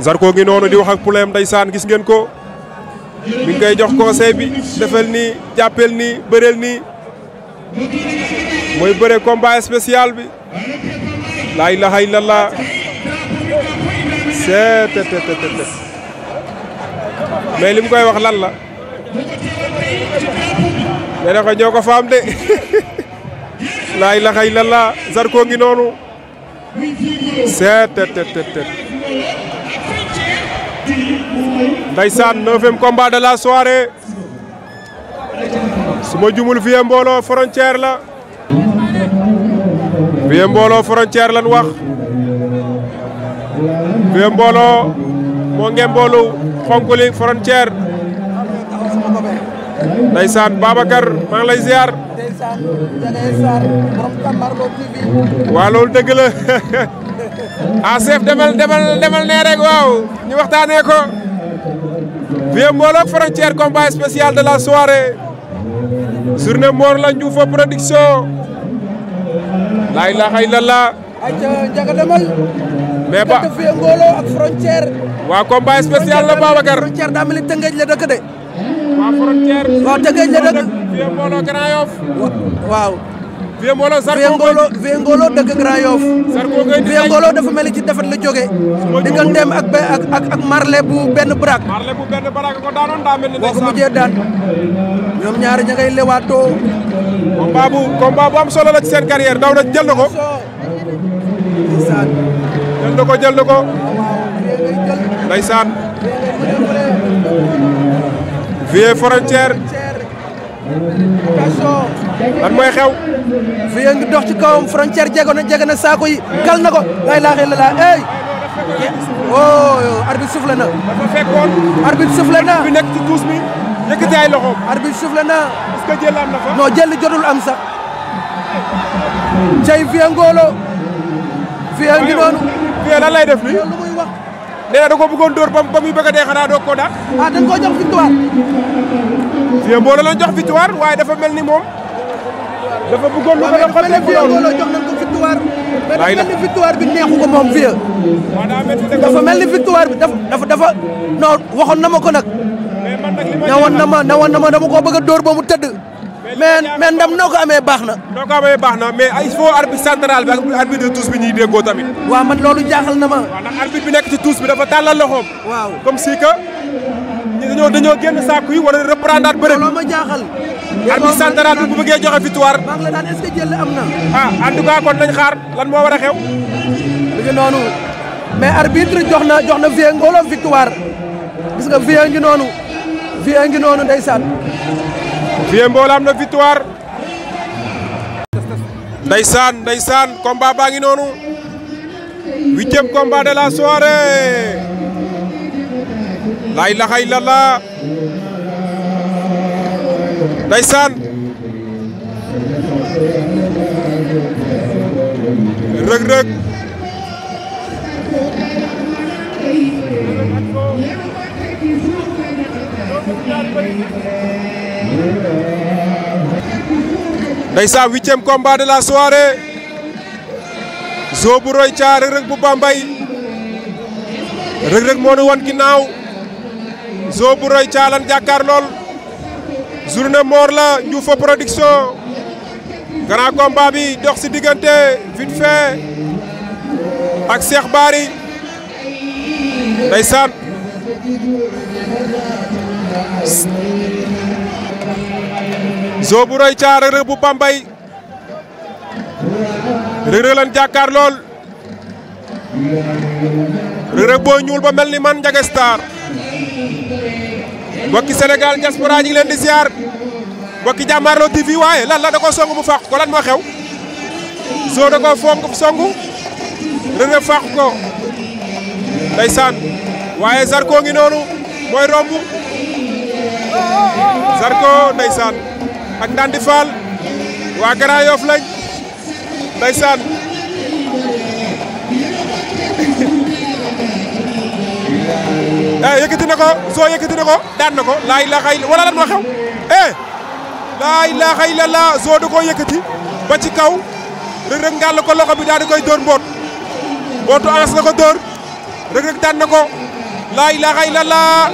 Zarko ngi noonu di wax ak pouleem ndeysaan gis ngeen ko mi ngi koy jox conseil bi defal nii jàppel nii bëreel nii mooy bëre combat spécial bi laa ilaha illallah mais li mu koy wax lan la nee na ko ñoo ko faam de laa ilaha illallah Zarko ngi noonu ndeysaan 9e combat de la soirée su ma jumul Vieux Mbolo frontière la Vieux Mbolo frontière lan wax Vieux Mbolo moo ngeen mboolu xonk li frontière ndeysaan Babacar maa ngi lay ziar waa loolu dëgg la ah chef demal nee rek waaw ñu waxtaanee ko Vieux Mbolo frontière combat spécial de la soirée journée Mor la Diouf production la ilaha illallah Njaga demal mais ba Vieux Mbolo ak frontière waa combat spécial la Babacar frontière daa mel ni Tëngéej la dëkk de waa frontière waaw Tëngéej la dëkk Vieux Mbolo Grand Yoff waaw Vieux Mbolo Vieux Mbolo dëkk Grand Yoff Vieux Mbolo dafa mel ni ci defet la jóge digganteem ak Marley bu benn brak ko daanoon daa mel ni boo ko mujjee daan ñoom ñaari ña ngay lewaatoo combat bu am solo la ci seen carrière daw na jël na ko jël na ko ndeysaan Vieux frontière lan mooy xew Vieux ngi dox ci kawam frontière jege na saako yi kal na ko la ilaha illallah ey oh arbitre soufflé na dafa fekkoon arbitre soufflé na bi nekk ci tuus bi yëkkati ay loxoom arbitre soufflé na est-ce que jël am na fa non jël jotul am sax cey Vieux Mbolo Vieux ngi noonu Vieux lan lay def ni lu muy wax nee na da ko bëggoon dóor ba muy bëgg a dee xanaa doog koo daan ah dañ koo jox victoire Vieux Mbolo lañ jox victoire waaye dafa mel ni moom dafa bëggoon lu ko mel ni Vieux Mbolo jox nañ ko victoire mais dafa mel ni victoire bi neexu ko moom Vieux dafa mel ni victoire bi dafa non waxoon na ma ko nag newoon na ma dama koo bëgg a dóor ba mu tëdd mais ndam noo ko amee baax na mais il faut arbitre central bi ak arbitre de tous bi ñuy déggoo tamit waaw man loolu jaaxal na ma waaw ndax arbitre bi nekk ci tous bi dafa tàllal loxoom waaw comme si que dañoo génn saaku yi wala reprendre bëre bi loolu ma jaaxal arbitre central bi bu bëggee joxe victoire maa ngi la daan est-ce que jël am na en tout cas kon nañ xaar lan moo war a xew léegi noonu mais arbitre jox na Vieux Mbolo victoire gis nga Vieux ngi noonu ndeysaan Vieux Mbolo am na victoire ndeysaan combat baa ngi noonu 8e combat de la soirée la ilaha illallah ndeysaan Reug Reug ndeysaan 8e combat de la soirée Zo bu Roy Thia Reug Reug bu Bambey Reug Reug moo nu wan ginnaaw Zo bu Roy Thia lan jàkkaar lool journée Mor la Diouf production grand combat bi dox si diggante vite fait ak Cheikh Bary ndeysaan Zo bu Roy Thia Reug Reug bu Bambey Reug Reug lan jàkkaar lool Reug Reug boo ñuul ba mel ni man Ndiaga Star mbokki Sénégal diaspora ñi ngi leen di ziar mbokki Jàmmaarloo TV waaye lan la da ko song mu fàq ko lan moo xew Zo da ko song Reug Reug fàq ko ndeysaan waaye Zarko ngi noonu mooy romb Zarko ndeysaan ak Ndandi Fall waa Grand Yoff lañ ndeysaan yëkkati na ko Zo yëkkati na ko daan na ko laa ilaaha illa wala lan moo xew laa ilaaha illallah Zo da koo yëkkati ba ci kaw Reug Reug ngàll ko loxo bi daal di koy dóor mbootu ans la ko dóor Reug Reug daan na ko la ilaha illallah